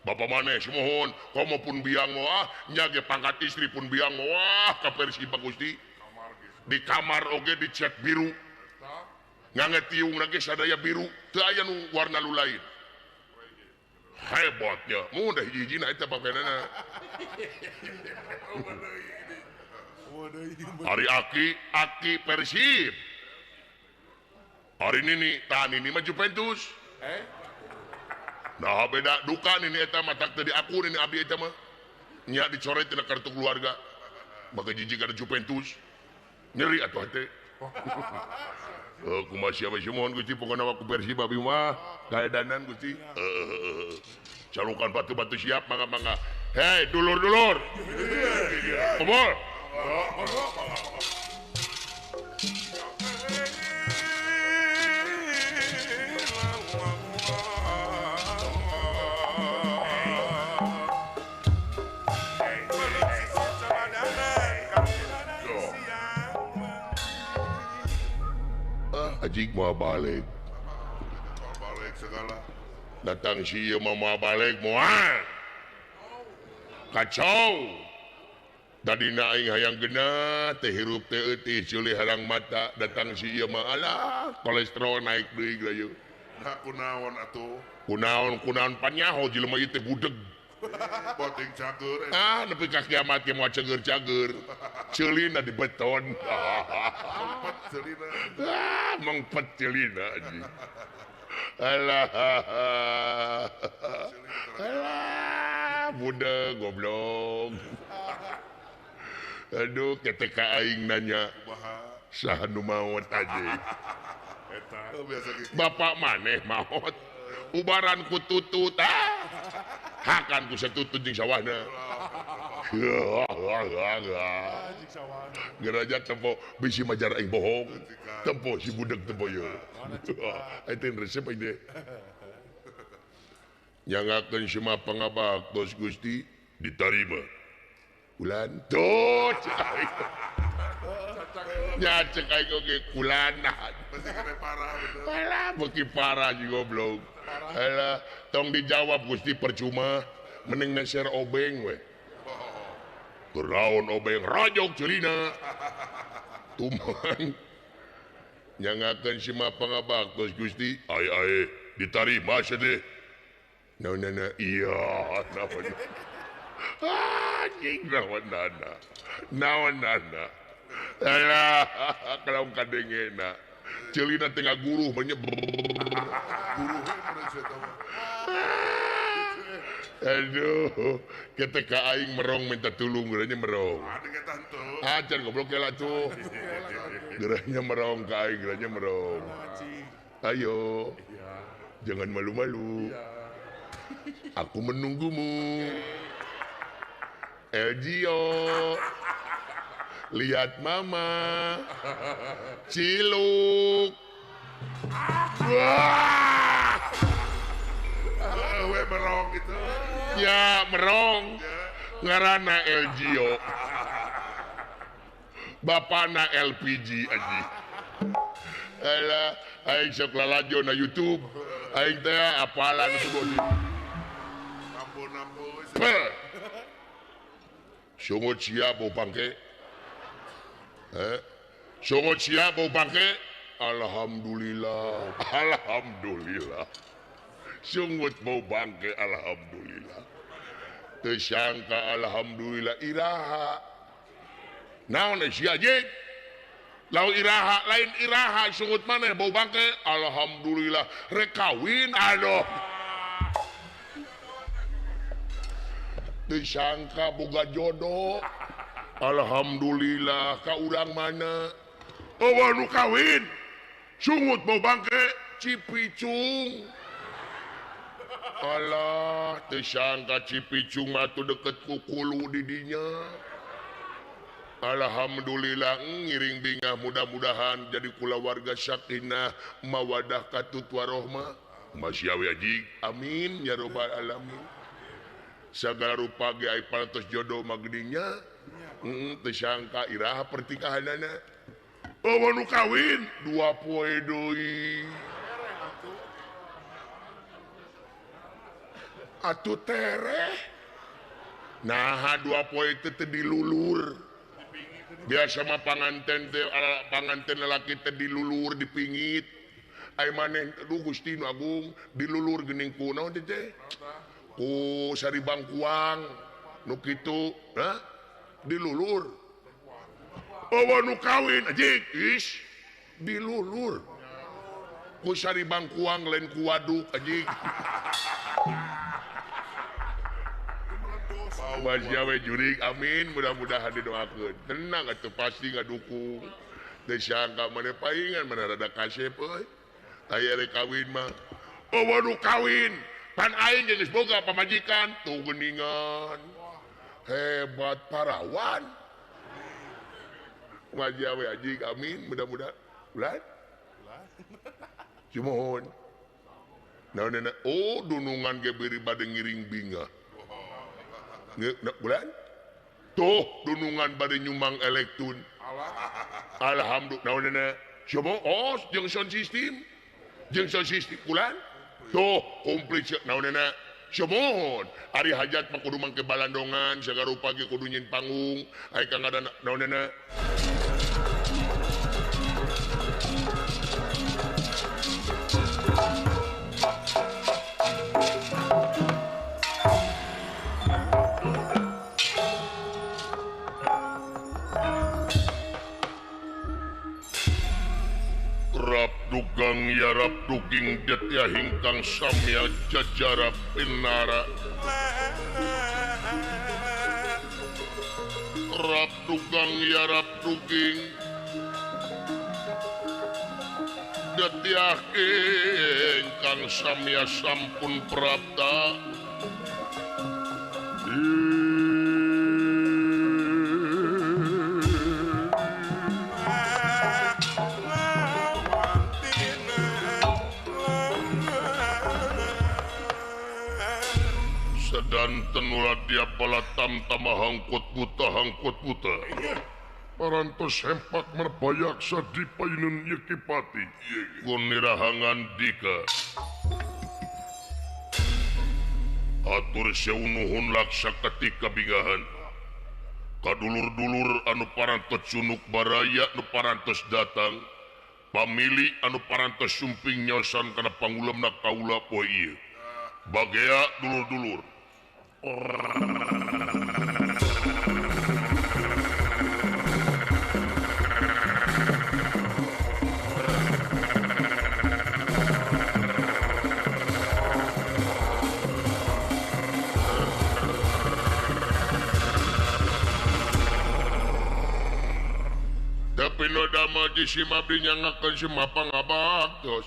Bapak maneh sumuhun komo pun biang moah nya ge pangkat istri pun biang moah ka Persib Gusti. Di kamar oge dicat biru. Ngange tiung lagi sadaya biru, teu aya nu warna nu lain. Hebatnya, mudah hiji-hijina eta pakenana. Ari aki, aki Persib. Ari nini, tah nini mah Juventus. Nah beda duka nini eta mah tak teu diaku nini abdi eta mah. Nya dicoret tina kartu keluarga. Maka jijik ada Juventus. Nyeri atuh hate. Kumaha siapa sih mohon Gusti pokona ku Persib abi mah kaedanan Gusti. Calukan batu-batu siap mangga-mangga. Hei dulur-dulur. Kumpul. Ajik mau balik. Balik segala. Datang si ieu mah moal balik moal. Kacau. Tadina aing hayang genah teh hirup teh euti ceuli harang mata datang si ieu mah alah kolesterol naik deui geura. Nah kunaon atuh? Kunaon kunaon panyaho jelema ieu teh budeg. Poting cager. Ah nepi ka kiamat ge moal cager-cager. Ceulina di beton. Mengpet ceulina. Ah mengpet ceulina anjing. Alah. Alah budeg goblok. Aduh ketika aing nanya saha nu maot anjing. Eta biasa kitu. Bapak maneh maot. Ubaran ku tutut ah. Hakan ku satutut jeung sawahna. Geraja tempo bisi majar aing bohong. Tempo si budeg tempo ieu. Eta resep aing teh. Nyangakeun semua pangabaktos Gusti ditarima. Ulan tuh nya cek aing oge kulanan. Parah bener. Alah beuki parah si goblok. Alah tong dijawab Gusti percuma mending meser obeng we. Kunaon obeng rajok ceulina. Tuman nyangakeun sima pangabaktos Gusti ai ai ditarima sedih. Naonana iya naon. Anjing naonana. Naonana. Alah kalau kadengena. Ceulina teh ngaguruh menyeber. Guruh we mah. Aduh, ketika aing merong minta tulung geuranya merong. Ah, can goblok lah tuh. Geuranya merong ka aing, geuranya merong. Ayo. Jangan malu-malu. Aku menunggumu. Elgio. Lihat mama. Ciluk. Wah. We merong gitu. Ya, merong. Ngaranna Elgio. Bapana LPG anjing. Alah, aing sok lalajo na YouTube. Aing teh apalan sebut. Nampo-nampo. Sungut sia bau bangke. Sungut sia bau bangke. Alhamdulillah. Alhamdulillah. Sungut bau bangke alhamdulillah. Teu sangka alhamdulillah iraha. Naon sia jeung? Lau iraha lain iraha sungut maneh bau bangke. Alhamdulillah rek kawin aduh. Teu sangka boga jodoh. Alhamdulillah ka urang mana? Oh nu kawin. Sungut bau bangke Cipicung. Alah teu sangka Cipicung mah tuh deket ku kulu di dinya. Alhamdulillah ngiring bingah mudah-mudahan jadi kulawarga sakinah mawadah katut warohmah. Masya Allah amin ya robbal alamin. Sagala rupa ge ai parantos jodoh mah geuning-nya. Teu sangka iraha pertikahanana. Oh nu kawin dua poe deui. Atuh tereh. Nah, 2 poe teh teu dilulur. Biasa mah panganten teh panganten lalaki teh dilulur dipingit. Ai maneh aduh Gusti nu Agung dilulur geuning ku naon teh teh? Ku sari bangkuang nu kitu, hah? Dilulur. Eueuh nu kawin anjing, is dilulur. Ku sari bangkuang lain ku waduk anjing. Masya we jurig, amin, mudah-mudahan didoakeun. Tenang atuh pasti ngadukung. Teu sangka maneh paingan mana rada kasep euy. Aya rek kawin mah. Eueuh nu kawin, pan aing geus boga pamajikan tuh geuningan. Hebat parawan. Masya we anjing, amin, mudah-mudahan. Ulah? Cumuhun. Naon oh dunungan ge beureum bade ngiring bingah. Bulan tuh dunungan bade nyumbang elektun. Alhamdulillah naonna coba oh jeung sound system bulan tuh komplit naonna sumuhun ari hajat mah kudu mangke balandongan sagarupa ge kudu nyin panggung ai kang ada naonna Dugang yarap duging detya hingkang samya jajara pinara. Rap dugang yarap duging detya hingkang samya sampun prapta. Sedanten ulah dia palatam tama hangkut buta parantos hempak merbayaksa di payunun Yekipati gunirahangan dika atur seunuhun laksa ketika bingahan kadulur-dulur anu parantos cunuk baraya anu parantos datang pamili anu parantos sumping nyosan kana pangulemna kaula poe ieu bagea dulur-dulur. Tapi no dama di simabdi nyangakeun simapang abaktos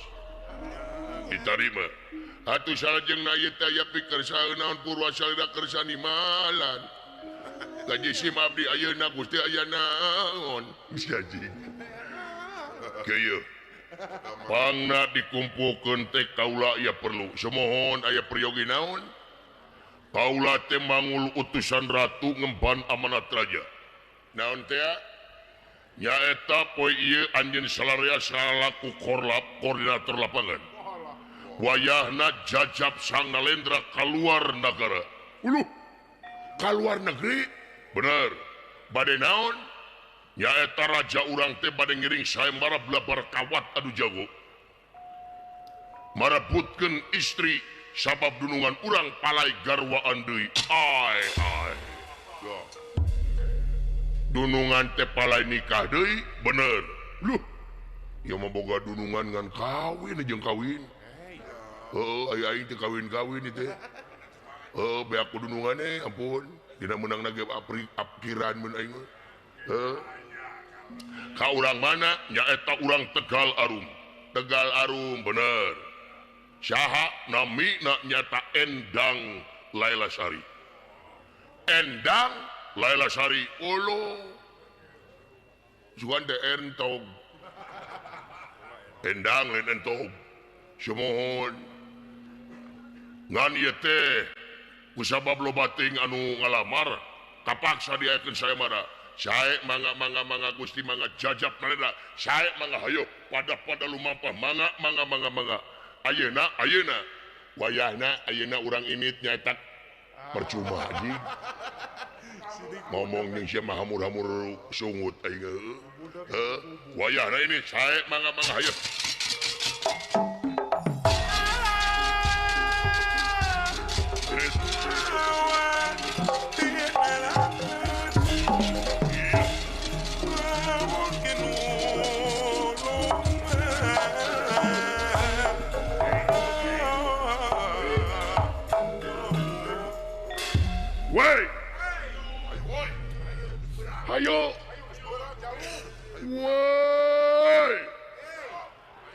ditarima. Atuh salajengna ieu teh aya pikersa naon purwa salira kersa nimalan. Gaji simabdi ayeuna Gusti aya naon? Gaji. Kieu. Pangna dikumpulkeun teh kaula aya perlu. Sumuhun aya peryogi naon? Kaula teh mangul utusan ratu ngemban amanat raja. Naon teh? Nyaeta poe ieu anjeun salarea salaku korlap koordinator lapangan. Wayahna jajab Sang Nalendra kaluar nagara. Uluh, kaluar negeri? Bener. Bade naon? Nyaeta raja urang teh bade ngiring sayembara blabar kawat adu jago. Marebutkeun istri sabab dunungan urang palai garwaan deui. Ai ai. Dunungan teh palai nikah deui? Bener. Luh, ieu mah boga dunungan ngan kawin jeung kawin. Oh, aya aing teh kawin-kawin itu. Oh, beak dunungan eh, ampun. Dina meunang ge apkiran mun aing. Heuh. Ka urang mana? Nyaeta urang Tegal Arum. Tegal Arum bener. Saha namina nyata Endang Lailasari. Endang Lailasari. Olo. Juan de entog. Endang lain entog. Sumuhun. Ngan ieu teh kusabab loba teuing anu ngalamar kapaksa diakeun sayembara. Sae mangga mangga mangga Gusti mangga jajab Nalendra. Sae mangga hayo pada-pada lumampah mangga mangga mangga mangga. Ayeuna ayeuna Wayahna ayeuna urang ini nyaeta percuma anjing. Ngomong jeung sia mah hamur-hamur sungut aing heuh. Wayahna ini sae mangga-mangga hayu. Woi. Hayo. Woi.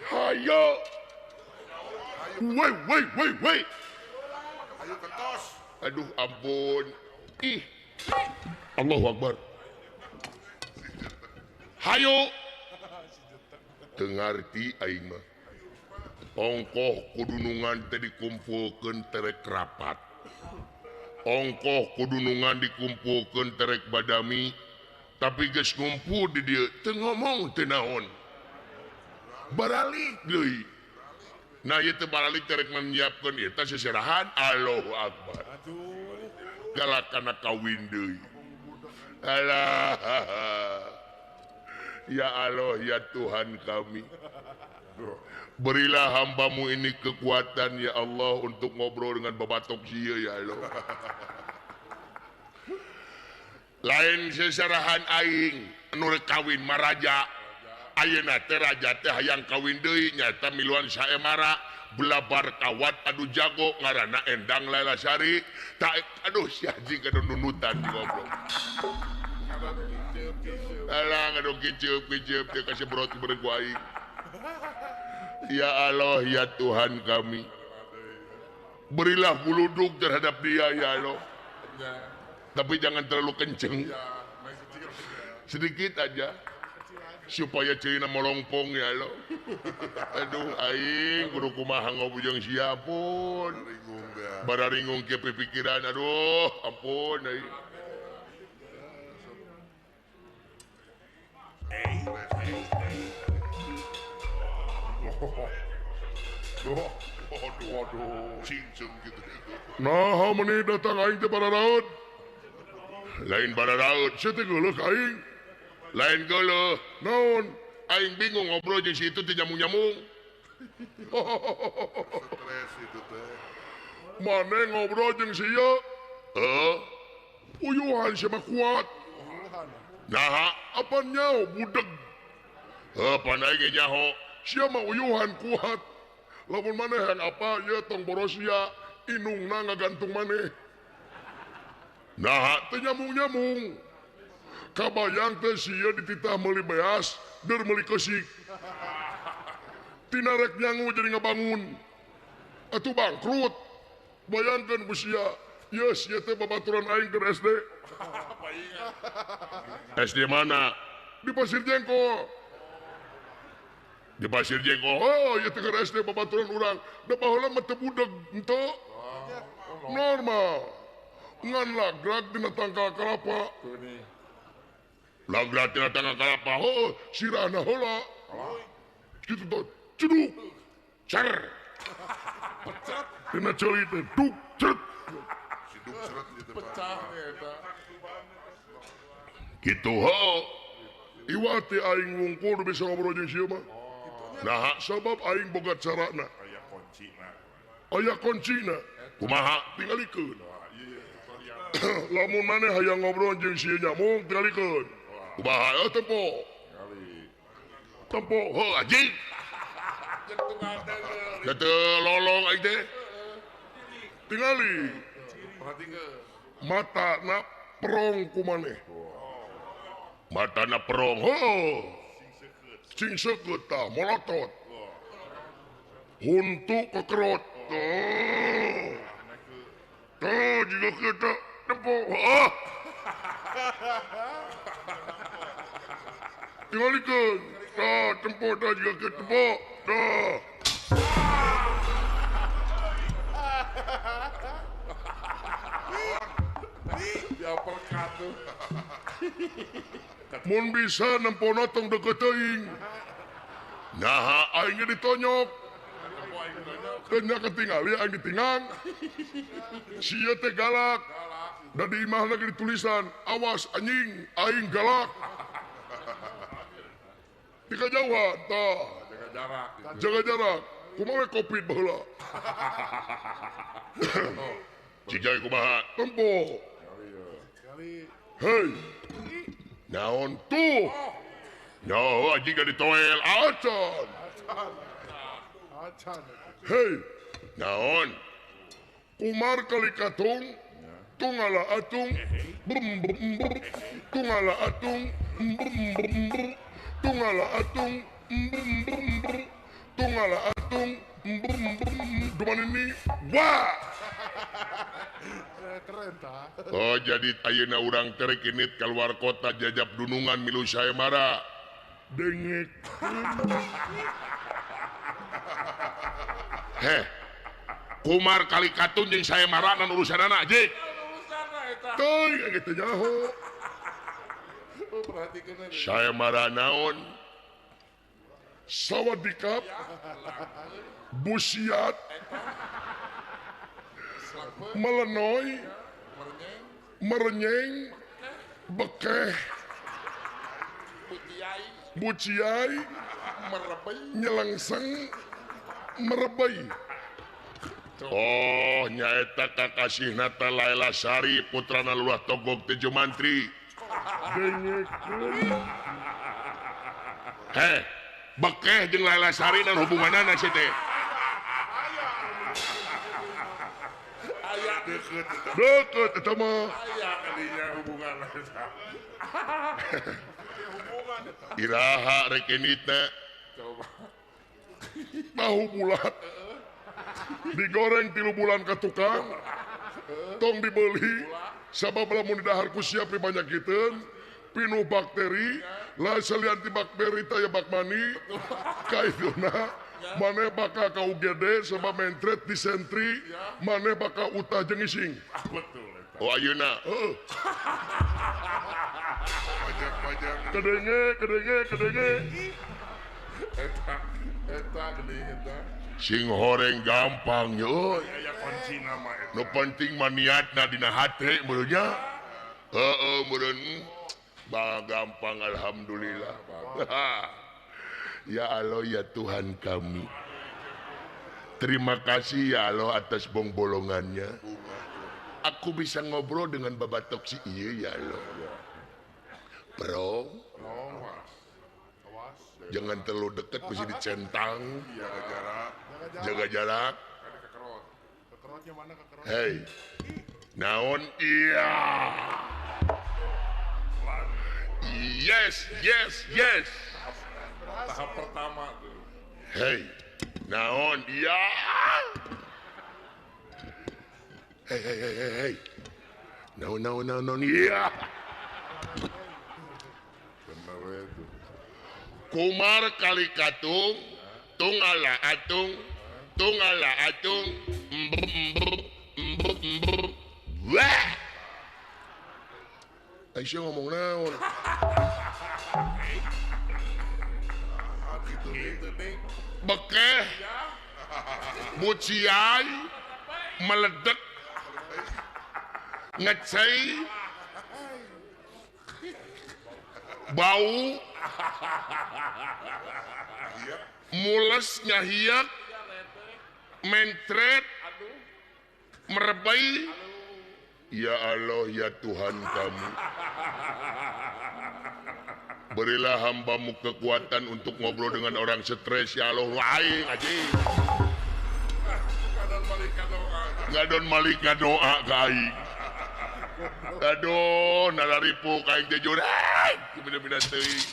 Hayo. Woi, woi, woi, woi. Ayo ketos. Aduh ampun. Ih. Allahu Akbar. Hayo. Teu ngarti aing mah. Ongkoh kudunungan teh dikumpulkeun terek rapat. Ongkoh kudunungan dikumpulkeun terek badami, tapi geus ngumpul di dieu teu ngomong teu naon. Baralik deui. Nah ieu teh baralik terek menyiapkeun ieu teh seserahan. Allahu Akbar. Galak kana kawin deui. Alah. Ya Allah ya Tuhan kami. Berilah hambamu ini kekuatan ya Allah untuk ngobrol dengan babatok sia ya Allah. Lain seserahan aing nu rek kawin maraja. Ayeuna teh raja teh hayang kawin deui nyata miluan saemara belabar kawat adu jago ngaranna Endang Lailasari. Tak aduh si anjing kudu nunutan di goblok. Alah aduh kiceup-kiceup teh kasebrot beureum ku aing. Ya Allah ya Tuhan kami, berilah buluduk terhadap dia ya Allah. Tapi jangan terlalu kenceng, sedikit aja supaya ceuna molongpong ya Allah. Aduh aing kudu kumaha ngobrol jeung sia pun bararingung ke pikiran. Aduh ampun aing. Nah, meni datang aing teh bararaut. Lain bararaut, sia teh geuleuh ka aing. Lain geuleuh, naon? Aing bingung ngobrol jeung si itu teh nyamung-nyamung. Stres itu teh. Mane ngobrol jeung sia? Heuh. Uyuhan sia mah kuat. Nah, apa nyao budeg? Heuh, pan aing ge nyaho. Sia mah uyuhan kuat. Lamun maneh yang apa ieu tong boros sia inungna ngagantung maneh. Nah, teu nyamung-nyamung. Kabayang teh sia dititah meuli beas, deur meuli keusik. Tina rek nyangu jadi ngabangun. Atuh bangkrut. Bayangkeun ku sia, ieu sia teh babaturan aing keur SD. SD mana? Di Pasir Jengkol. Di Pasir Jengkol, oh ya teh SD babaturan urang. Da baheula mah teu budeg henteu. Normal. Ngan lagrag dina tangkal kalapa. Lagrag dina tangkal kalapa, heuh, sirahna heula. Kitu teh ceduk. Cer. Dina ceuli teh duk ceret. Siduk ceret ieu teh. Pecah eta. Kitu heuh. Iwati aing wungkul bisa ngobrol jeung sia mah. Nah, sabab aing boga carana. Aya kuncina. Aya kuncina. Kumaha tingalikeun. Lamun maneh hayang ngobrol jeung sia nyamung tingalikeun. Kumaha eueuh tempo. Tempo heuh anjing. Da teu lolong aing teh. Tingali. Matana perong ku maneh. Matana perong heuh. Sing seukeut tah molotot. Huntu kekerot. Tuh. Tuh jiga kieu teh tempo. Heuh. Tingalikeun. Tah tempo tah jiga kieu tempo. Tah. Di uppercut tuh. Mun bisa nempona tong deukeut teuing. Naha aing ge ditonyok. Teu ketingali aing ditingang. Sia teh galak. Da di imahna ge ditulisan, awas anjing aing galak. Di kajauhan tah. Jaga jarak. Jaga jarak. Kumaha we covid baheula. Cijai kumaha? Tempo. Hei. Naon tuh? No, anjing gak ditoel. Acan. Acan. Hei. Naon? Kumar kali katung, tungala atung, brum brum brum, tungala atung, brum brum brum, tungala atung, brum brum brum, tungala atung, brum brum, duman ini, wah. Keren ta. Oh jadi ayeuna urang teh rek init keluar kota jajab dunungan milu sayembara. Dengek. Heh. Kumar kali katun jeung sayembara nan urusanana jik. Urusanna eta. Teuing kitu nyaho. Oh, perhatikeun. Sayembara naon? Sawadikap. Busiat. Melenoy, merenyeng, bekeh, buciai, nyelengseng, merebei. Oh, nyaeta kakasihna teh Laila Sari putrana Lurah Togog Tejo Mantri. Heh, bekeh jeung Laila Sari dan hubunganana sih teh. Deket eta mah. Aya kadinya hubungan eta. Iraha rek initna. Coba. Tahu bulat. Digoreng 3 bulan ka tukang. Tong dibeli. Sabab lamun didahar ku siap dibanyakiteun, pinuh bakteri, lain salian ti bakteri teh aya bakmani. Kaiduna maneh bakal ka UGD sabab mentret disentri, maneh bakal utah jeung ising. Betul eta. Oh ayeuna, heeh. Pajak-pajak. Kedenge, kedenge, kedenge. Eta, eta geuning eta. Sing horeng gampang ye euy. Aya kuncina mah eta. Nu penting mah niatna dina hate meureun nya. Heeh meureun. Bah gampang alhamdulillah. Ya Allah ya Tuhan kami. Terima kasih ya Allah atas bongbolongannya. Aku bisa ngobrol dengan babatok si iya ya Allah. Bro, jangan terlalu dekat mesti dicentang. Jaga jarak. Jaga jarak. Hei, naon iya. Yes, yes, yes. Tahap pertama tuh. Hei, naon iya. Hei, hei, hei, hei, hei. Naon, naon, naon, naon iya. Benar itu. Kumar kali katung, tungala atung, tungala atung, mbr mbr mbr mbr. Wah. Aisyah ngomong naon. Bekeh, buciai, meledek, ngecei, bau, mules nyahiak, mentret, merebei. Ya Allah ya Tuhan kami, berilah hambamu kekuatan untuk ngobrol dengan orang stres ya Allah. Aing anjing. Ngadon malik ngadoa ka aing. Aduh, nalaripu ka aing teh jurang. Beda-beda teuing.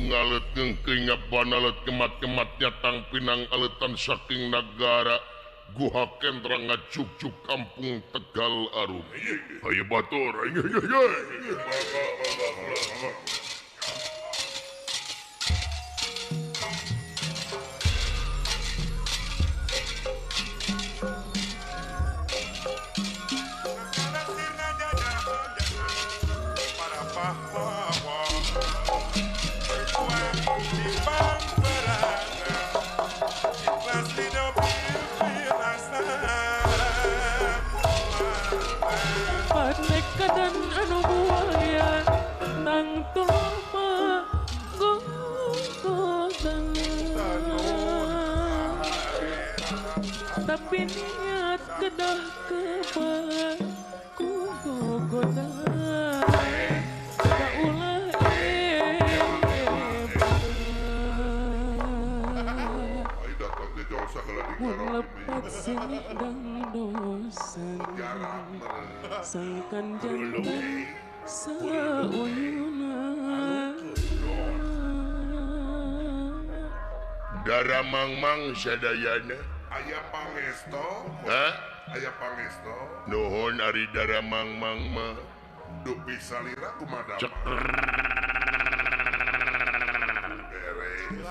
Ngalet ngengking alet kemat-kematnya tang pinang aletan saking nagara Guha Kendra ngajuk-juk kampung Tegal Arum. Ayo batur, ayo ayo ayo. Katekadan anu buaya tangtu mah gogodan tapi niat kedah kebak ku gogodan kaulah mun lepat sindang dosa sangkan jantan sauyuna Dara mangmang sadayana aya pangesto ha aya pangesto nuhun ari dara mangmang mah dupi salira kumaha beres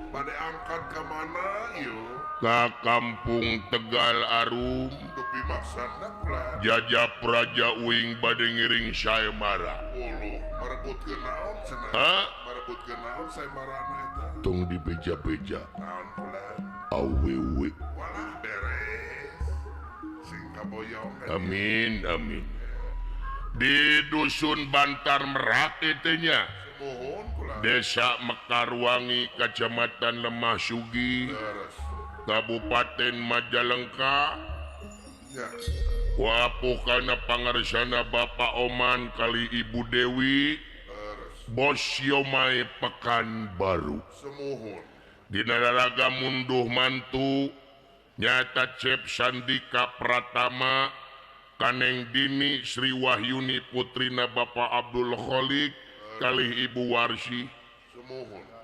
bade angkat ka mana ieu ka kampung Tegal Arum dupi maksudna kula jajap raja uing bade ngiring saemara uluh merebutkeun naon cenah ha merebutkeun naon saemarana eta tong dibeja-beja naon kula awewe walah beres sing kaboyong amin amin di dusun Bantar Merak teh nya Desa Mekarwangi Kecamatan Lemah Sugi Kabupaten Majalengka wapuh kana pangarsana Bapak Oman kali Ibu Dewi Bos Siomay Pekanbaru dina lalaga munduh mantu nyata Cep Sandika Pratama Kaneng Dini Sri Wahyuni putrina Bapak Abdul Kholik kalih Ibu Warsi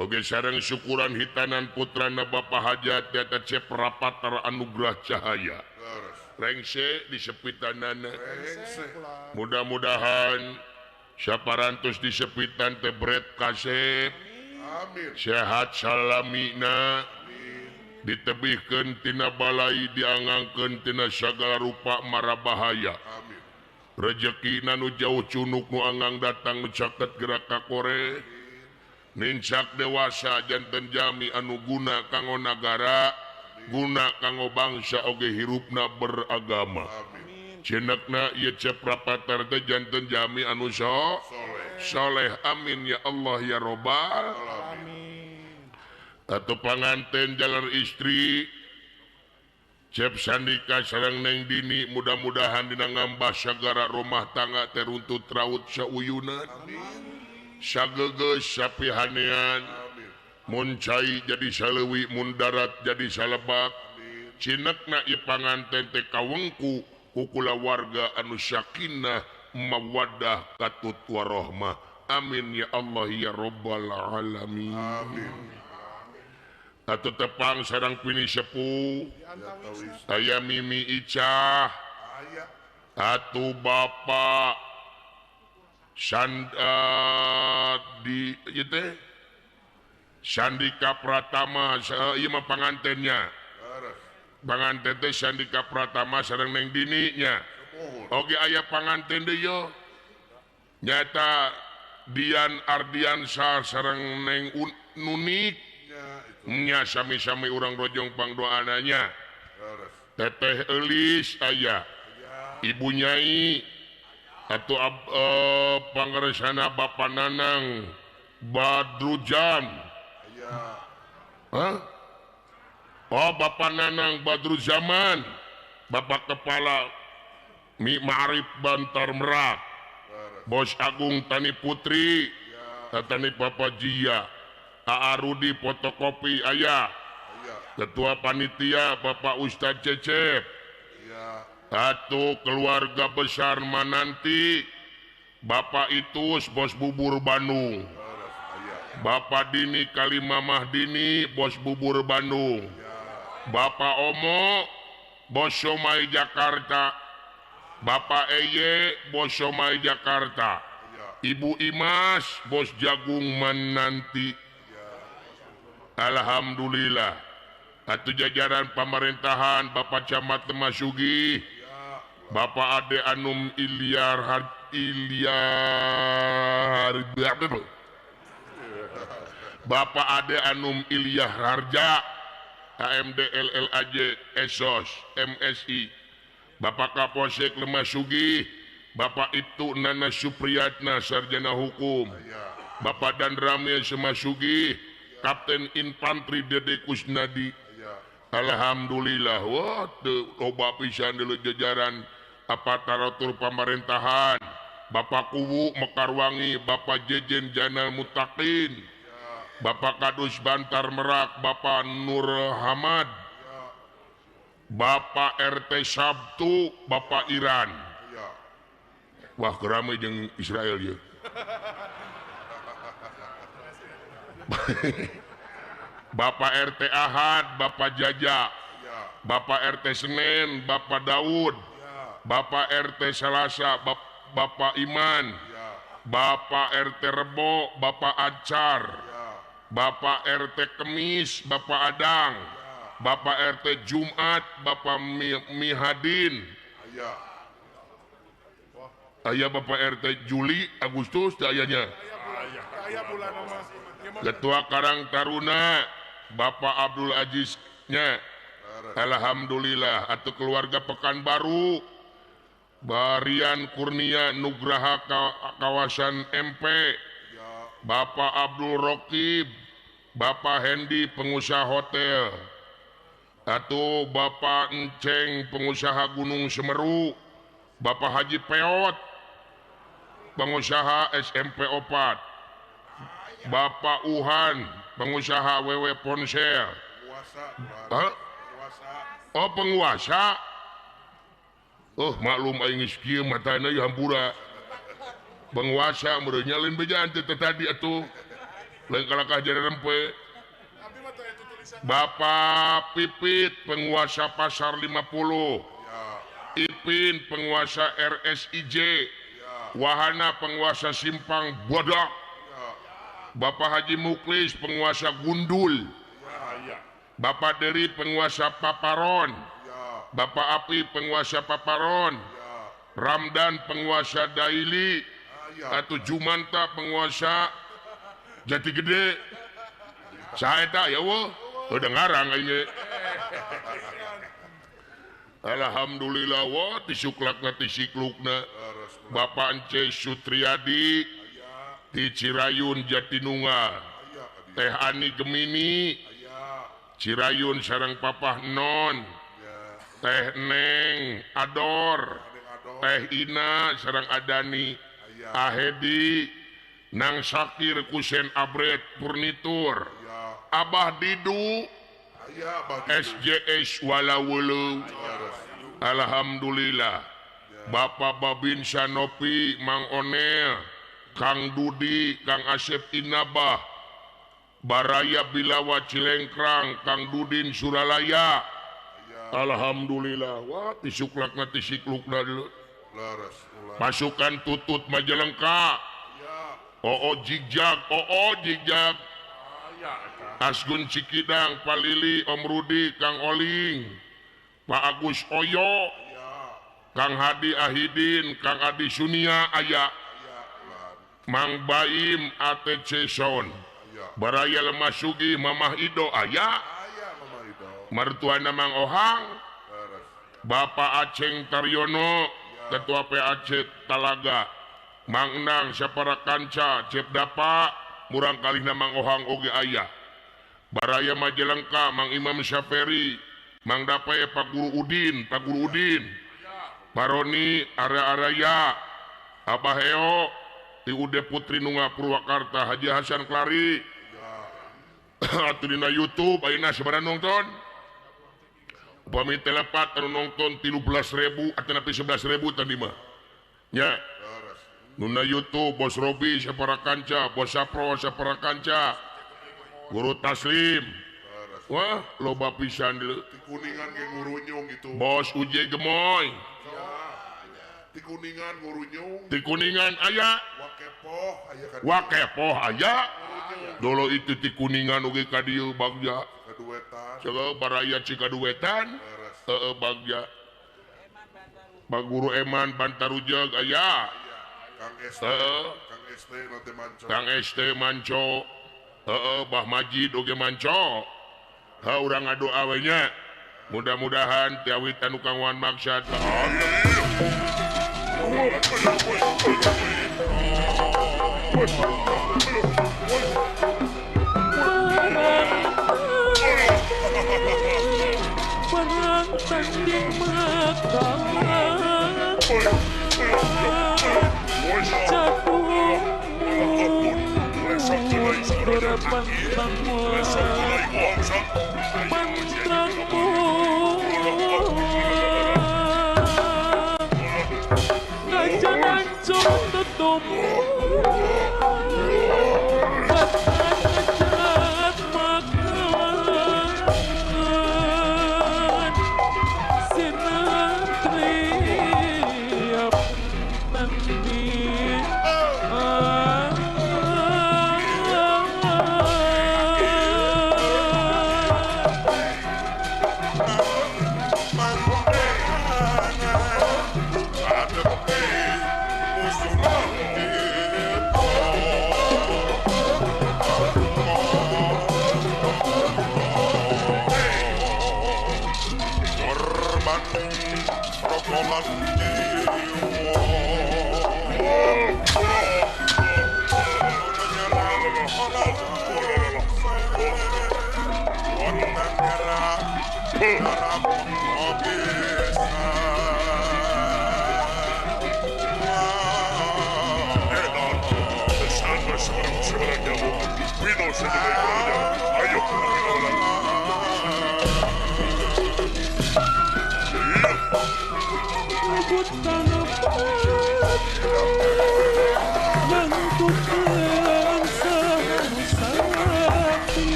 oge sareng syukuran hitanan putrana Bapak Hajat nyata Cep Rapatar Anugrah Cahaya rengse di sepitanana mudah-mudahan saparantos di sepitan teh bret kasep sehat salamina ditebihkeun tina balai diangangkeun tina sagala rupa mara bahaya rejekina nu jauh cunuk nu anggang datang nu caket gerak ka kore nincak dewasa janten jami anu guna kanggo nagara guna kanggo bangsa oge hirupna beragama cenekna ieu Cep Rapatar teh janten jami anu soleh amin ya Allah ya robbal alamin atau panganten jalan istri Cep Sandika sareng Neng Dini mudah-mudahan dina ngambah sagara rumah tangga teruntut raut sauyunan sagegeus sapihanean mun cai jadi saleuwi mun darat jadi salebak cinekna ieu panganten teh kawengku ku kulawarga anu sakinah mawaddah katut warahmah amin ya Allah ya robbal alamin amin atau tepang sarang pini sepuh aya Mimi Icah atau Bapak di ieu teh Sandika Pratama ieu mah pangantennya panganten teh Sandika Pratama sareng Neng Dini nya oge aya panganten deui yo nyata Dian Ardiansyah sareng Neng Nunik nya sami-sami urang rojong pangdoananya Teteh Elis aya Ibu Nyai atau pangaresana Bapak Nanang Badrujam Hah? Oh Bapak Nanang Badruzaman Bapak Kepala Mi Ma'arif Bantar Merak Bos Agung Tani Putri Tani Papa Jia A.A. Rudi fotokopi ayah Ketua Panitia Bapak Ustadz Cecep atau keluarga besar Mananti Bapak Itus Bos Bubur Bandung Bapak Dini Kalimamah Dini Bos Bubur Bandung Bapak Omo Bos Somai Jakarta Bapak Eye Bos Somai Jakarta Ibu Imas Bos Jagung Mananti Alhamdulillah atau jajaran pemerintahan Bapak Camat Lemah Sugih Bapak Ade Anum Ilyar Bapak Ade Anum Ilyar Harja AMD LLAJ Esos MSI Bapak Kapolsek Lemah Sugih Bapak Ibtu Nana Supriyatna Sarjana Hukum, Bapak Dan Ramil Semasugi, Kapten Infantri Dede Kusnadi. Alhamdulillah, wah teu loba pisan deuleu jajaran aparatur pamerintahan, Bapak Kuwu Mekarwangi, Bapak Jejen Janal Mutakin, Bapak Kadus Bantar Merak, Bapak Nur Hamad, Bapak RT Sabtu, Bapak Iran. Wah kerame jeung Israel ya. Bapak RT Ahad, Bapak Jaja, Bapak RT Senin, Bapak Daud, Bapak RT Selasa, Bapak Iman, Bapak RT Rebo, Bapak Acar, Bapak RT Kemis, Bapak Adang, Bapak RT Jumat, Bapak Mihadin. Aya Bapak RT Juli, Agustus ayanya. Ketua Karang Taruna Bapak Abdul Aziz nya. Alhamdulillah atau keluarga Pekanbaru Barian Kurnia Nugraha kawasan MP, Bapak Abdul Rokib, Bapak Hendi pengusaha hotel, atau Bapak Enceng pengusaha Gunung Semeru, Bapak Haji Peot pengusaha SMP 4, Bapak Uhan pengusaha WW Ponsel. Huh? Oh penguasa. Oh maklum aing geus kieu matana ieu hampura. Penguasa meureun nya lain bejaan teh tadi atuh. Lain kalakah jadi rempe. Bapak Pipit penguasa Pasar 50. Ipin penguasa RSIJ. Wahana penguasa Simpang Bodak. Bapak Haji Muklis penguasa Gundul. Bapak Deri penguasa Paparon. Bapak Api penguasa Paparon. Ramdan penguasa Daili. Atau Jumanta penguasa Jati Gede. Saya tak ya wah, udah ngarang ini. Alhamdulillah wah tisuklakna tisiklukna. Bapak Ence Sutriadi di Cirayun Jatinunggal, Teh Ani Gemini Cirayun sareng Papah Non, Teh Neng Ador, Teh Ina sareng Adani, Ahedi Nang Sakir Kusen Abret Furnitur, Abah Didu SJS Walawulu. Alhamdulillah. Bapak Babin Sanopi Mang Onel, Kang Dudi, Kang Asep Inabah, Baraya Bilawa Cilengkrang, Kang Dudin Suralaya. Alhamdulillah. Wah tisuklakna tisiklukna dulu. Pasukan Tutut Majalengka. Oo Jigjag, Oo Jigjag. Asgun Cikidang, Palili, Om Rudi, Kang Oling, Pak Agus Oyo, Kang Hadi Ahidin, Kang Adi Sunia aya, Mang Baim ATC Son, Baraya Lemah Sugi, Mamah Ido aya, mertuana Mang Ohang, Bapak Aceng Taryono, Ketua PAC Talaga, Mang Nang Sapara Kanca, Cep Dapa, murang kalihna Mang Ohang oge aya, Baraya Majalengka, Mang Imam Syaferi, Mang Dape, Pak Guru Udin, Pak Guru Udin, Baroni Area-Araya, Abah Heo, Iude Putri Nunga Purwakarta, Haji Hasan Klari. Atuh dina YouTube ayeuna sabaraha nonton? Upami telepat anu nonton 13.000 atanapi 11.000 tadi mah. Nya. Nuna YouTube Bos Robi sapara kanca, Bos Sapro sapara kanca, Guru Taslim. Wah, loba pisan deuleu. Ti Kuningan ge ngurunyung gitu. Bos Uje Gemoy. Ti Kuningan ngurunyung. Ti Kuningan aya. Wakepoh aya ka. Wakepoh aya. Dolo itu ti Kuningan oge ka dieu bagja. Kaduwetan. Coba baraya Cikaduwetan. Heeh bagja. Pak Guru Eman Bantarujeg aya. Kang ST. Kang ST nanti manco. Kang ST manco. Heeh Bah Majid oge manco. Ha urang ngadoa we nya. Mudah-mudahan tiawitan nu kanggoan maksad. Perang tanding makalah jatuh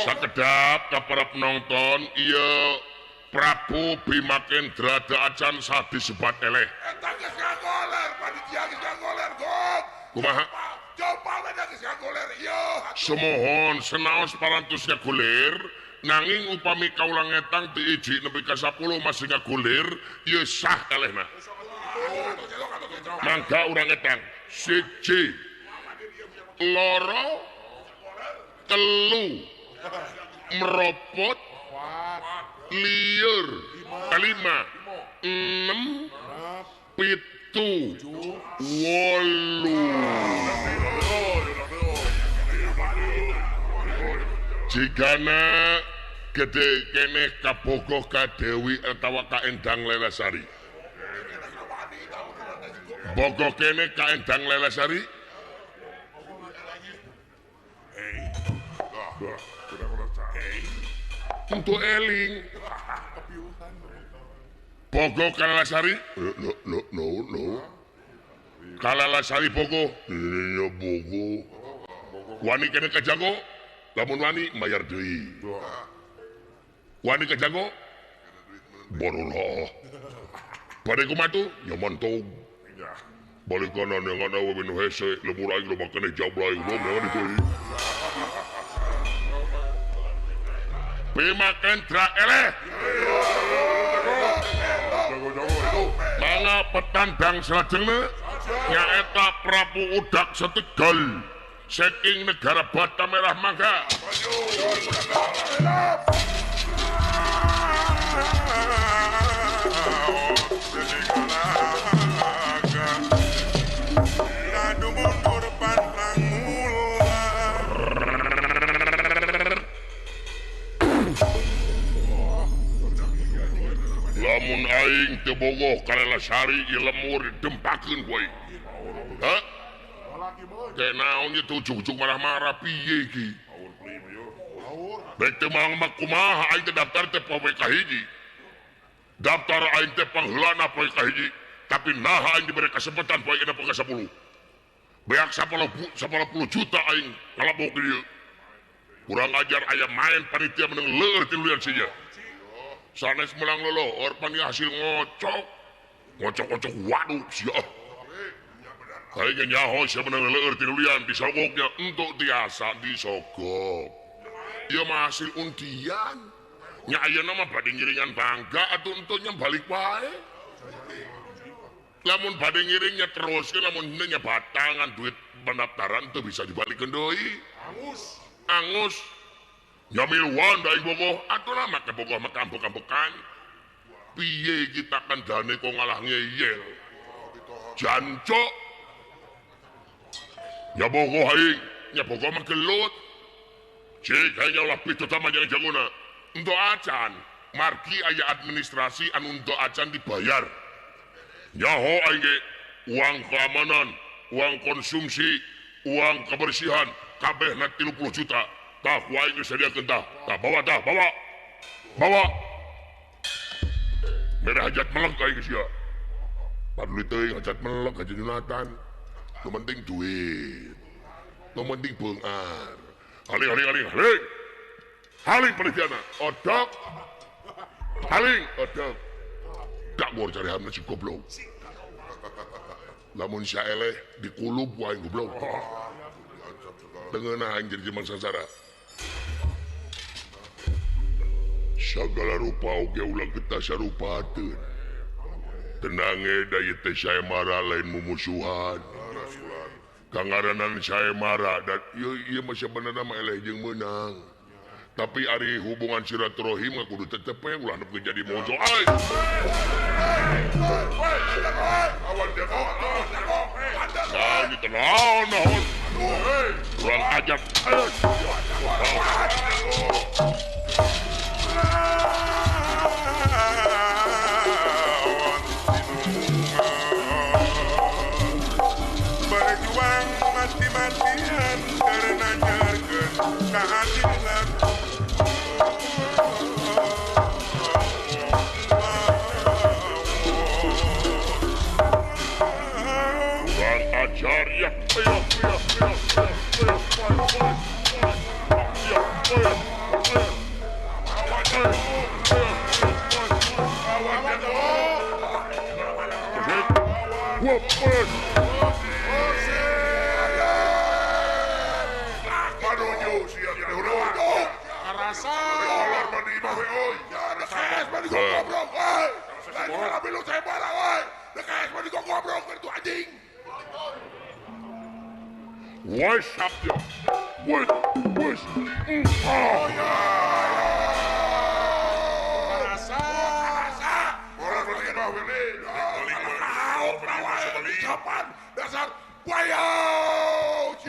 Sakedap ka para penonton ieu Prabu Bima Kendra acan sah disebat eleh. Eta geus ngagoler panitia geus ngagoler gog. Kumaha? Coba we geus ngagoler ieu. Sumohon senaos parantos ngagoler nanging upami kaula ngetang ti hiji nepi ka 10 masih ngagoler ieu sah elehna. Mangga urang etang siji loro telu meropot liur 5 6 7 8. Jigana gede keneh kabogoh ka Dewi atawa ka Endang Lelasari. Bogoh kene ka Endang Lelasari. Untuk eling Bogo Kalalasari. No no no. Kalalasari Bogo. Ya Bogo. Wani kene ka jago, lamun wani bayar deui. Wani ka jago? Boroloh. Bade kumaha tuh? Nyaman tong. Balik kanan yang ana we nu hese, lemur aing loba keneh jabla aing loba deui. Bima Kendra eleh. Mangga petandang salajengna nyaeta Prabu Udak Setegal saking negara Bata Merah mangga. aing teu bogoh Kalelasari ieu lemur didempakeun ku aing. Hah? Kayak naon ieu ujug-ujug marah-marah piye iki? Baik teu mang mah kumaha aing teh daftar teh poe kahiji. Daftar aing teh pangheulana poe kahiji, tapi naha aing diberi kesempatan poe genep poe ka-10. Beak 10 juta aing ngalabok di dieu. Kurang ajar aya main panitia menang leur tiluan sia. Sanes menang lelohor pan hasil ngocok. Ngocok-ngocok waduh sia. Aing nyaho sia menang leur tiluan disogoknya entuk tiasa disogok. Ieu mah hasil undian. Nya ayeuna mah bade ngiringan bangga atuh entunya balik wae. Lamun bade ngiringnya terus lamun nya batangan duit pendaftaran teu bisa dibalikeun deui. Angus. Angus. Nya miluan da aing bogoh atuh lah make bogoh mah kampung-kampukan. Piye kita kandhane kok ngalah ngeyel. Jancuk. Nya bogoh aing, nya bogoh mah gelut. Cik aya ulah pitut sama jeung janguna. Ento acan, margi aya administrasi anu ento acan dibayar. Nyaho aing ge uang keamanan, uang konsumsi, uang kebersihan, kabehna 30 juta. Tah ku aing geus sadiakeun tah. Tah bawa tah, bawa. Bawa. Mere hajat melek aing sia. Paduli teuing hajat melek hajat nyunatan. Nu penting duit. Nu penting beungar. Haling haling haling haling. Haling penitiana. Odok. Haling odok. Gak gua cari hamna si goblok. Lamun sia eleh dikulub ku aing goblok. Tengeunah aing jadi jelema sangsara. Sagala rupa oge ulah getah sarupateun. Tenang da ieu teh Saemara lain mumusuhan. Kangaranan Saemara dan ieu mah sabenerna mah eleh jeung meunang. Tapi ari hubungan silaturahim mah kudu tetep we ulah nepi jadi mojo. Ai. Ah, gitu naon naon. Kurang ajar. Berjuang mati-matian karena nyerkeun keadilan. Kurang ajar ya. Ya ya ya ya ya ya. What's up, yo? What? What's?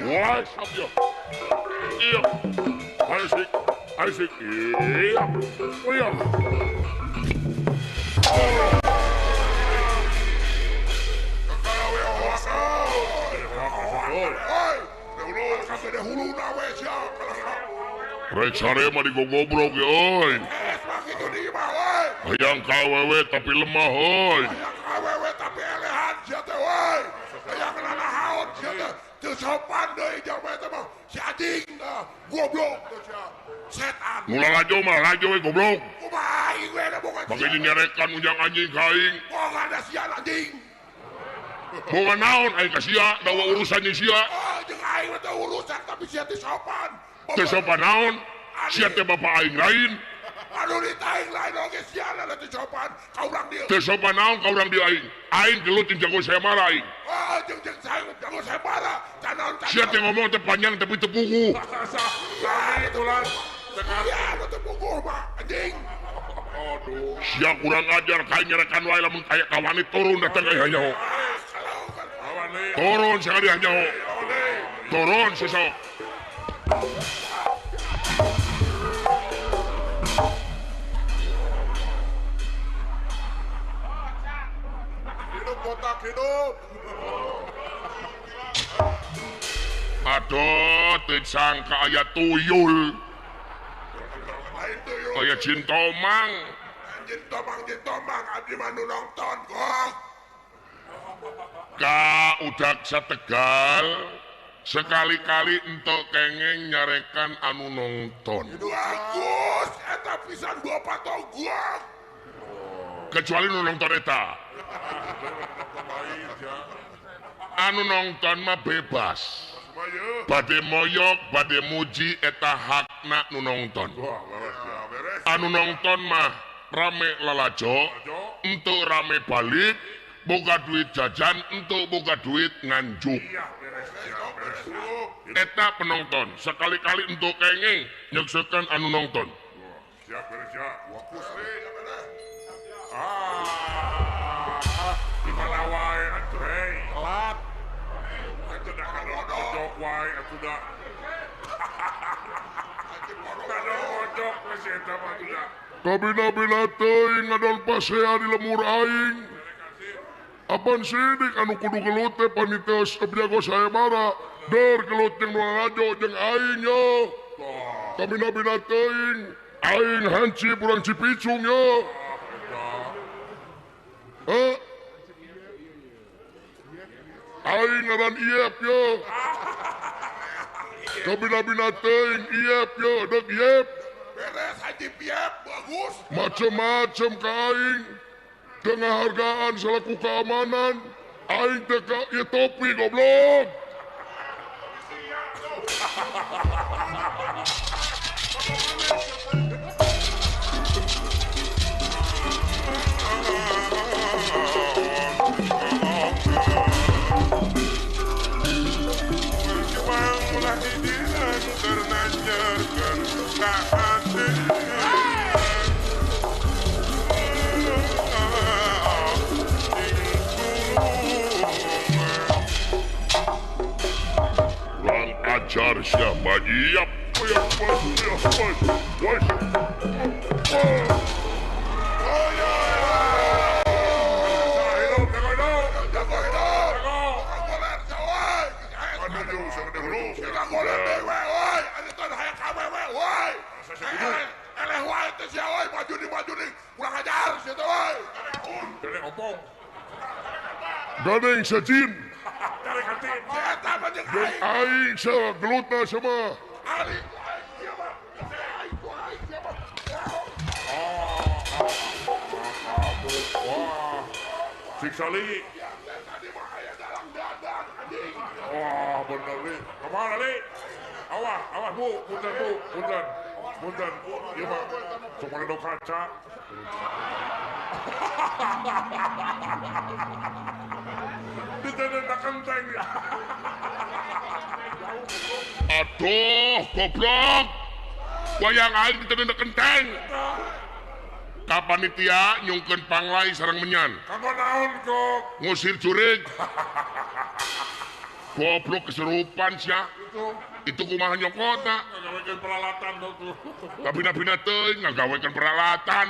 What's up, yo? Iya. Isaac, Isaac, iya. Iya. Rek sare mah digogobrok ya euy. Hayang ka awewe tapi lemah euy. Hayang ka awewe tapi elehan sia teh euy. Hayang nanahaon sia teh. Teu sopan deui jalma eta mah. Si anjing goblok teh sia. Setan. Nu lalajo mah lalajo we goblok. Kumaha aing we da boga. Make nyarekan ujang anjing ka aing. Boga da sia anjing. Boga naon aing ka sia, da urusan jeung sia. Oh, jeung aing mah teu urusan tapi sia teh sopan. Teu sopan naon? Sia teh bapa aing lain. Anu ditaing lain oge sia lah teu sopan ka urang dieu. Teu sopan naon ka urang dieu aing. Aing gelut jeung jago Saemara aing. Oh, jeung jeung jago Saemara. Canaon sia teh ngomong teh panjang tapi teu puguh. Nah, itulah. Ya, teu puguh mah anjing. Aduh. Sia kurang ajar ka nyarekan wae lamun aya kawani turun datang ka nyaho. Turun sekali nyaho. Turun sesok. Hidup botak hidup. Aduh, teu sangka aya tuyul. Aya jin tomang. Jin tomang abdi mah nu nonton kok. Ka udak sategal sekali-kali entok kengeng nyarekan anu nonton. Bagus, eta pisan dua patogok. Kecuali nu nonton eta. Anu nonton mah bebas. Bade moyok, bade muji eta hakna nu nonton. Anu nonton mah rame lalajo, entuk rame balik, boga duit jajan, entuk boga duit nganjuk. Eta penonton sekali-kali untuk kengeng nyeksekan anu nonton. Kabina-bina teuing ngadon pasea di lemur aing. Apan sidik anu kudu gelut teh panitia jago sayembara. Der gelut jeung nu lalajo jeung aing yo. Kabina-bina teuing aing hancip urang Cipicung yo. Heh. Aing ngaran Iep yo. Kabina-bina teuing Iep yo, dek Iep. Beres haji Iep bagus. Macem-macem ka aing. Penghargaan selaku keamanan aing teh ka ieu topi goblok. Ajar siapa iap Gadeng sejin. Dan aing gelutna sama. Wah, siksa li. Wah, bener li. Kemana li? Awas, awas bu, punten bu, punten, punten. Iya pak, cuma ada kaca. Kenteng. Aduh, goblok. Wayang aing diteundeun kenteng. Ka panitia nyungkeun panglai sareng menyan. Kanggo naon kok? Ngusir jurig. Goblok keserupan sia. Itu kumaha nyokotna? Ngagawekeun peralatan tuh. Kabina-bina teuing ngagawekeun peralatan.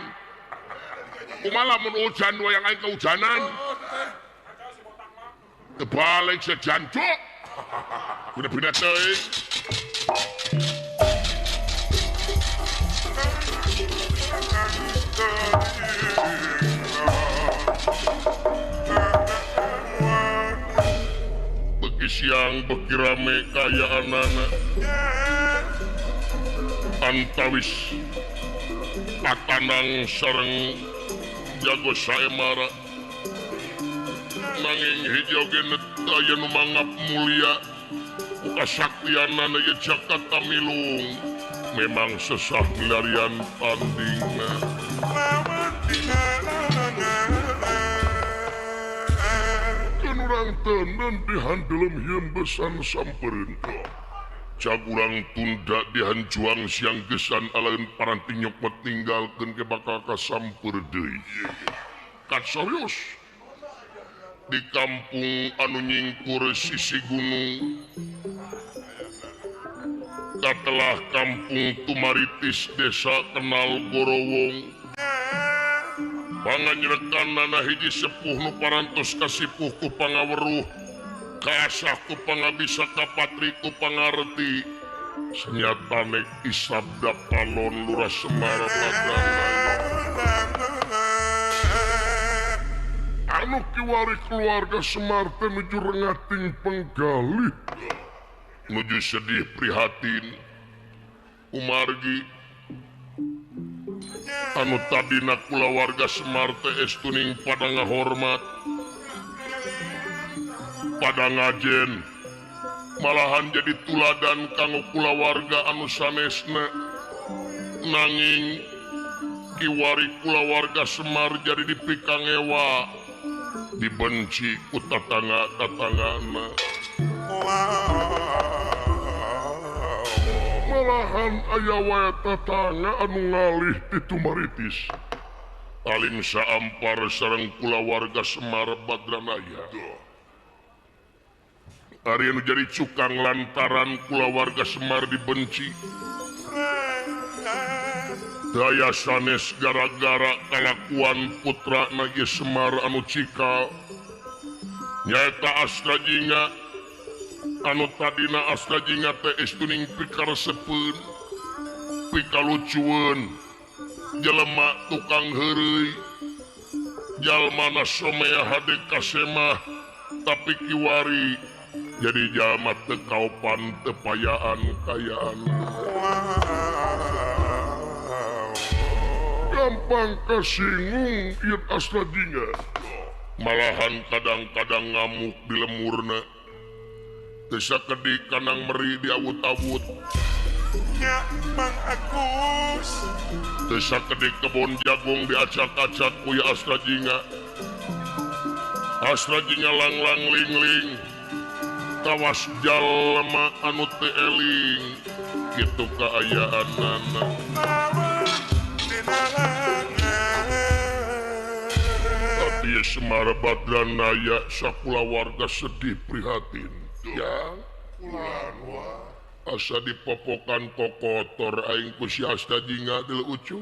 Kumaha lamun hujan wayang aing kehujanan. Kebalik sejancuk. Bina-bina teuing. Beki siang beki rame kaya anak-anak. Antawis patanang sareng jago saemara. Nanging hiji oge aya nu mangap mulia ku kasaktianana ieu jagat tamilung memang sesah milarian tandingna. Kan urang teuneun dihandelem hiembesan sampereun. Jag urang tunda dihanjuang siang gesan alaeun paranti nyokot ninggalkeun ke bakal kasamper deui. Kat serius. Di kampung anu nyingkur sisi gunung katelah kampung Tumaritis desa Kenal Gorowong Panganyrekan nana hiji sepuh nu parantos kasipuh ku pangaweruh kaasah ku pangabisa kapatri ku pangarti senyatane Isabda Palon Lurah Semar Badranaya anu kiwari keluarga Semar teh nuju rengating penggalih nuju sedih prihatin kumargi anu tadina kulawarga Semar teh estuning pada ngahormat pada ngajen malahan jadi tuladan kanggo kulawarga anu sanesna nanging kiwari kulawarga Semar jadi dipikangewa dibenci ku tatangga-tatanggana malahan aya wae tatangga anu ngalih ti tumaritis alim saampar sareng kulawarga Semar Badranaya ari anu jadi cukang lantaran kulawarga Semar dibenci daya sanes gara-gara kalakuan putrana ieu Semar anu cikal nyaeta Astrajinga anu tadina Astrajinga teh estuning pikaresepeun pikalucueun jelema tukang heureuy jalmana somea hade kasemah tapi kiwari jadi jalma teu kaopan teu payaan kayaan gampang kasinggung ieu Astrajinga malahan kadang-kadang ngamuk di lemurna teu sakedik kanang meri diawut-awut nya Mang Agus teu sakedik kebon jagung diacak-acak ku Astrajinga Astrajinga langlang ling-ling tawas jalma anu teu eling kitu kaayaanana tapi Semar Badranaya sakulawarga sedih prihatin ya asa dipopokan kokotor aing ku si Astrajinga deuleu ucu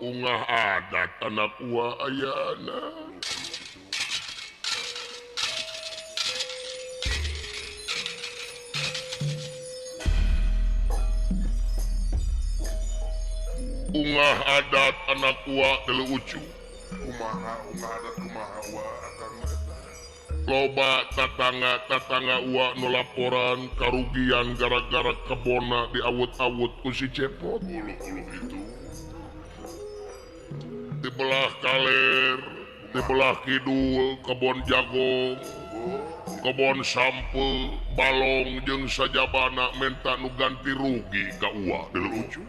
ungah adat anak ua ayana ungah adat anak ua deuleu ucu kumaha ungah adat kumaha ua akang loba tatangga-tatangga ua nu laporan karugian gara-gara kebona diawut-awut ku si Cepot ulu-ulu itu di belah kaler di belah kidul kebon jagung kebon sampe balong jeung sajabana menta nu ganti rugi ka ua deuleu ucu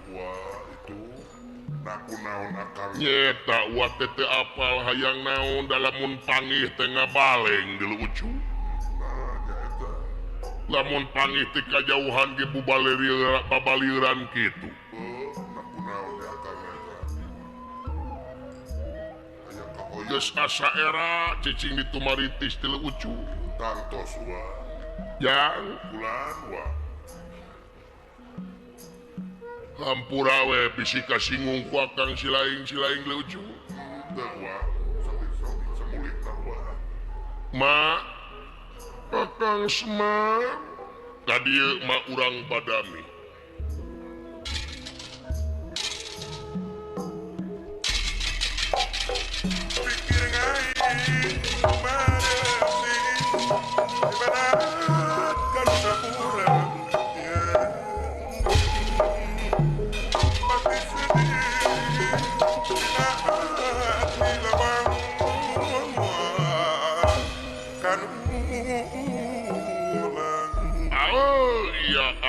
nyeta ua teh teu apal hayang naon da lamun pangih teh ngabaleng deuleu ucu lamun pangih teh kajauhan ge babalieuran kitu geus asa era cicing ditumaritis deuleu ucu tangtos wa jang bulan wa hampura we bisi kasinggung ku akang silaing silaing lucu teu wa samulitna wa ma akang Semar ka dieu ma urang badami pikir aing maresi ibarat kana sapuran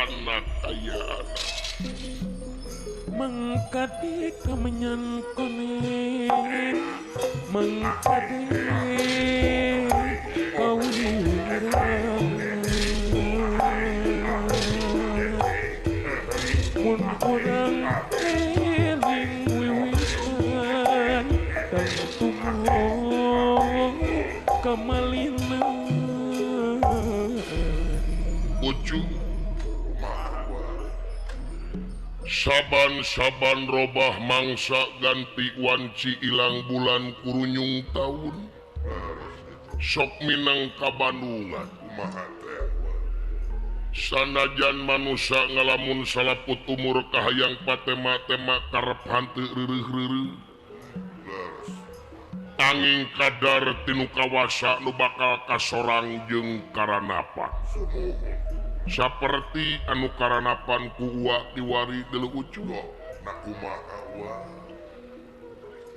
anak ayah anak mengkadi kemenyan kuning mengkadi kau mun kurang eling wiwitan tunggu kemalina ucu Saban-saban robah mangsa ganti wanci ilang bulan kurunyung taun. Sok minang ka Bandungan. Sanajan manusia ngalamun salaput umur kahayang patema-tema karep hanteu reureuh-reureuh. Angin kadar tinu kawasa nu bakal kasorang jeung karanapan. Saperti anu karanapan ku uwa diwari deuleu ucu.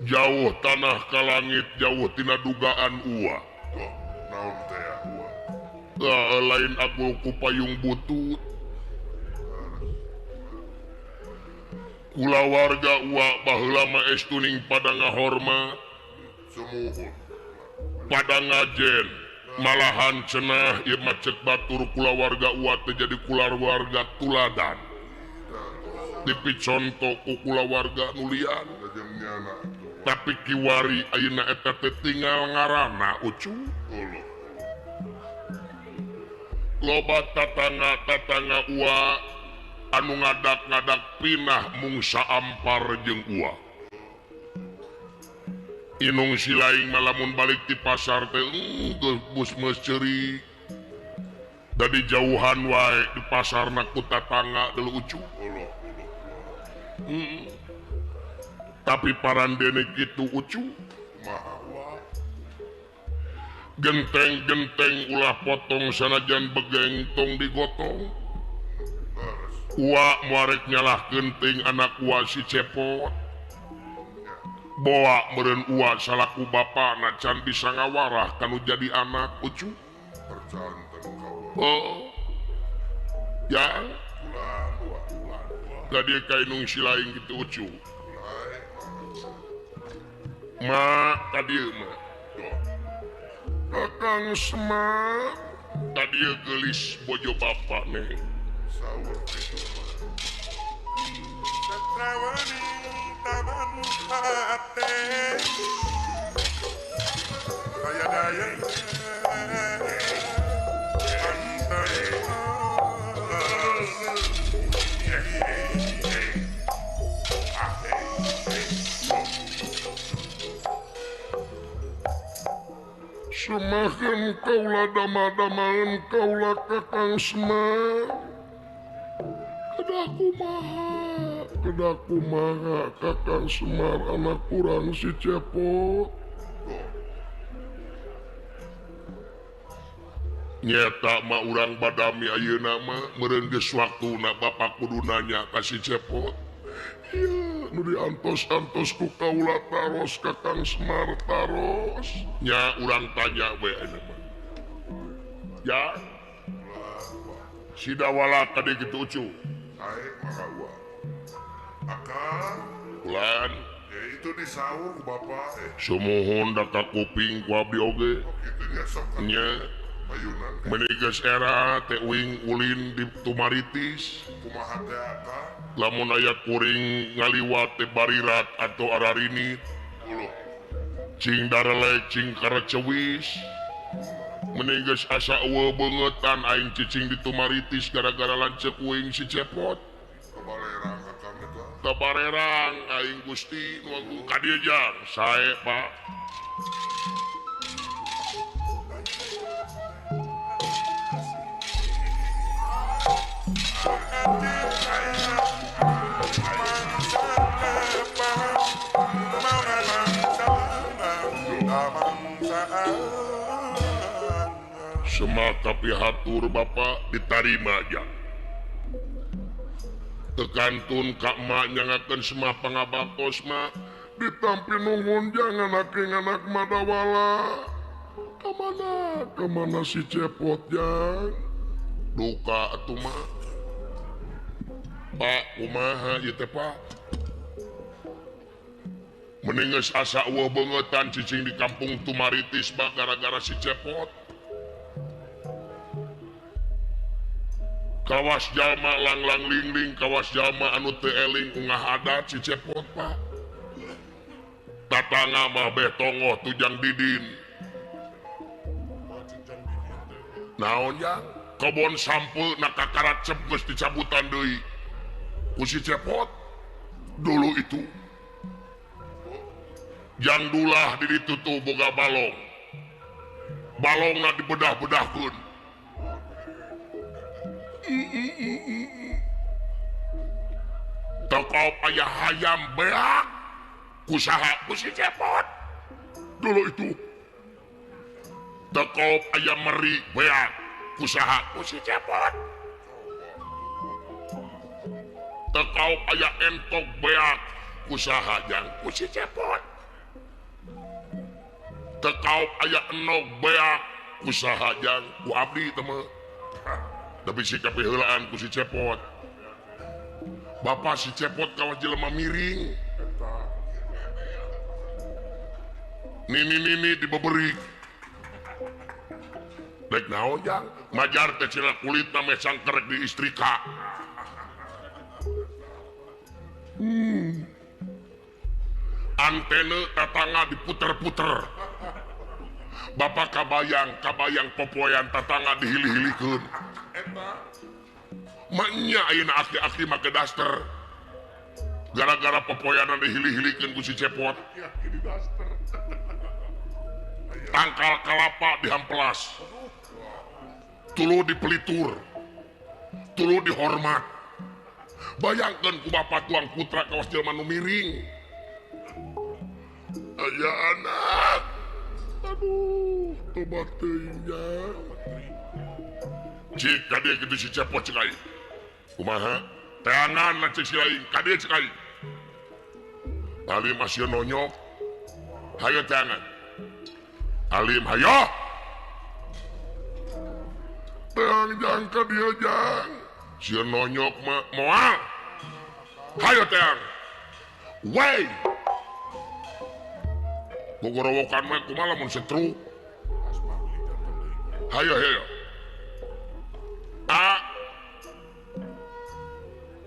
Jauh tanah ka langit jauh tina dugaan uwa. Lain aku ku payung butut. Kulawarga uwa baheula mah estuning pada ngahormat, pada ngajen, malahan cenah ieu mah cek batur kulawarga uwa teh jadi kulawarga tuladan. Dipiconto ku kulawarga nu lian. Tapi kiwari ayeuna eta teh tinggal ngaranna ucu. Loba tatangga-tatangga uwa anu ngadak-ngadak pinah mung saampar jeung uwa. Inung si laing malamun balik di pasar teh geus bus ceurik. Da di jauhan wae di pasarna ku tatangga deuleu ucu. Tapi parandene kitu ucu. Genteng-genteng ulah potong sanajan begeng tong digotong. Uwa muarek nyalah genting anak uwa si Cepot. Boa meureun uwa salaku bapana can bisa ngawarah kanu jadi anak ucu. Oh. Ya. Tadi ka inung si laing kitu ucu. Ma tadi mah. Kakang Semar tadi gelis bojo bapak nih. Semakin kaula dama-damaan kaula Kakang Semar. Kedaku maha Kakang Semar anak kurang si Cepot. Nyeta mah urang badami ayeuna mah meureun geus waktuna bapak kudu nanya ka si Cepot. Iya, nu diantos-antos ku kaula taros Kakang Semar taros. Nya urang tanya we ayeuna mah. Ya. Sidawala tadi kitu ucu. Sae maka uwa. Akang ulan. Ya itu disaur ku bapak eh. Sumuhun da ka kuping ku abdi oge. Oh kitu nya sok. Nya. Payunan. Meni geus era teh uing ulin di Tumaritis. Kumaha teh akang? Lamun aya kuring ngaliwat teh barirat atau ararinit. Uluh. Cing darelek cing karecewis. Meni geus asa eueuh beungetan aing cicing di Tumaritis gara-gara lanceuk uing si Cepot. Kabalerang akang eta. Kabalerang aing Gusti nu agung ka dieu jang sae Pak. Semaka pihatur bapak ditarima aja. Tekantun kak mak nyangakeun semah pangabaktos mak ditampi nuhun jangan aking anak madawala. Kamana si Cepot jang? Duka atuh mak. Pak kumaha ieu teh Pak? Mending geus asa eueuh beungetan cicing di kampung Tumaritis Pak gara-gara si Cepot. Kawas jalma langlang lingling, kawas jalma anu teu eling ungah adat si Cepot Pak. Tatangga mah beh tongoh tujang didin. Naon jang? Kebon sampe na kakaracep geus dicabutan deui. Ku si Cepot dulu itu jangdulah di ditu tuh boga balong. Balongna dibedah-bedahkeun. Tokop aya hayam beak kusaha ku si Cepot dulu itu. Tekop ayam meri beak kusaha ku si Cepot. Tekop aya entok beak kusaha jang ku si Cepot. Tekop aya enog beak kusaha jang ku abdi teh mah. Tapi sikap heulaan ku si Cepot. Bapak si Cepot kawas jelema miring. Nini-nini dibeberik. Dek naon jang? Majar teh cenah kulitna meh sangkerek di istrika. Antena tatangga diputer-puter. Bapak kabayang popoyan tatangga dihili-hilikeun. Maknya ayeuna aki-aki make daster. Gara-gara popoyanan dihili-hilikeun ku si Cepot. Tangkal kalapa dihamplas. Tulu dipelitur. Tulu dihormat. Bayangkeun ku bapak tuang putra kawas jelema nu miring. Aya anak. Aduh, tobat teuing jang. Cik ka dieu kitu si Cepot cek aing. Kumaha? Teangan cek si aing, ka dieu cek aing. Alim masih nonyok. Hayo teangan. Alim hayo. Teang jang ka dieu jang. Sieun nonyok mah moal. Hayo teang. Wey. Gogorowokan mah kumaha lamun setruk. Hayo hayo. A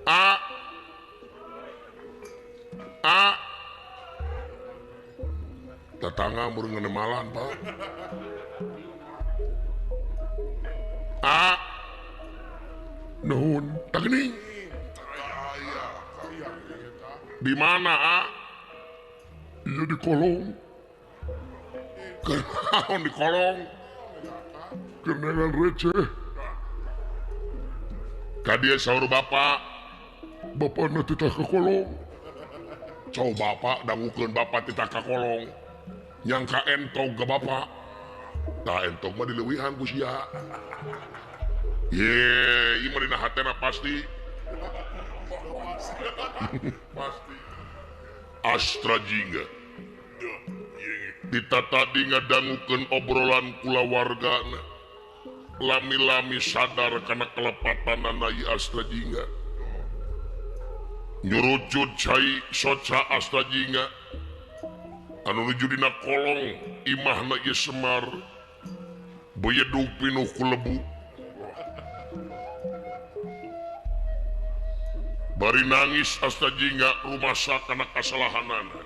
A A tetangga murung ngenemalan Pak. A nuhun tak geuning. Di mana A? Iya di kolong. Kenaon di kolong? Kenalan receh. Ka dieu saur bapak. Bapakna titah ka kolong. Cow bapak dangukeun bapak titah ka kolong. Nyangka entog ke bapak. Tah entog mah dileuwihan ku sia. Ye, ieu mah dina hatena pasti. Pasti. Astra Jingga. Ditata di ngadangukeun obrolan kulawargana. Lami-lami sadar kana kelepatanana ieu Astra Jingga. Nyurucut cai soca Astra Jingga. Anu nuju dina kolong imahna ieu Semar. Beyedug pinuh ku lebu. Bari nangis Astra Jingga rumasa kana kasalahanana.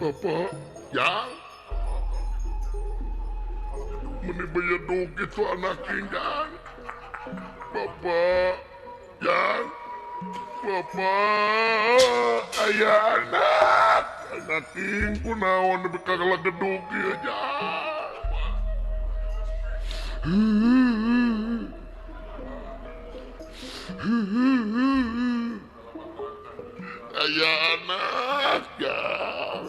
Bapak, ya? Meni beyedug itu anak jang. Bapak, jang. Bapak, ayah anak. Anak ing kunaon nepi ka kalagedug ieu jang. Ayah anak jang.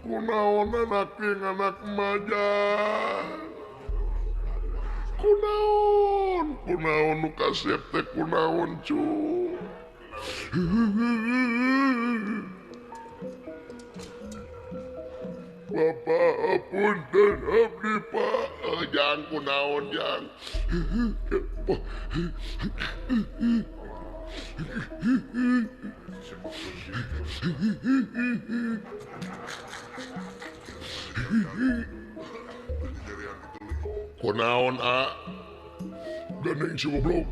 Kunaon anak ing anak majang. Kunaon, kunaon nu kasep teh kunaon cu. Bapak apunten abdi Pak. Jang kunaon jang. Kunaon a? Gandeng si goblok.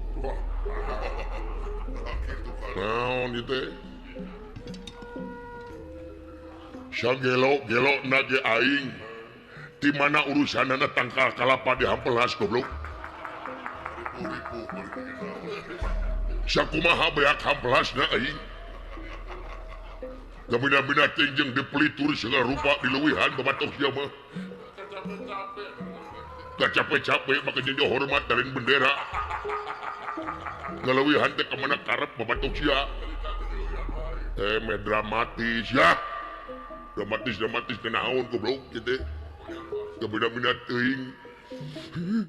Naon ieu teh? Sagelo-gelo na ge aing. Di mana urusanana tangkal kalapa dihampelas goblok. Sakumaha beak hampelasna aing. Gabina-bina tingjeng dipelitur segala rupa dileuwihan babatok sia mah. Gak capek-capek maka jadi hormat dari bendera. Ngaleuwihan teh ka mana karep babatok sia. Meh dramatis ya. Dramatis-dramatis teh naon goblok kitu. Gabina-bina teuing.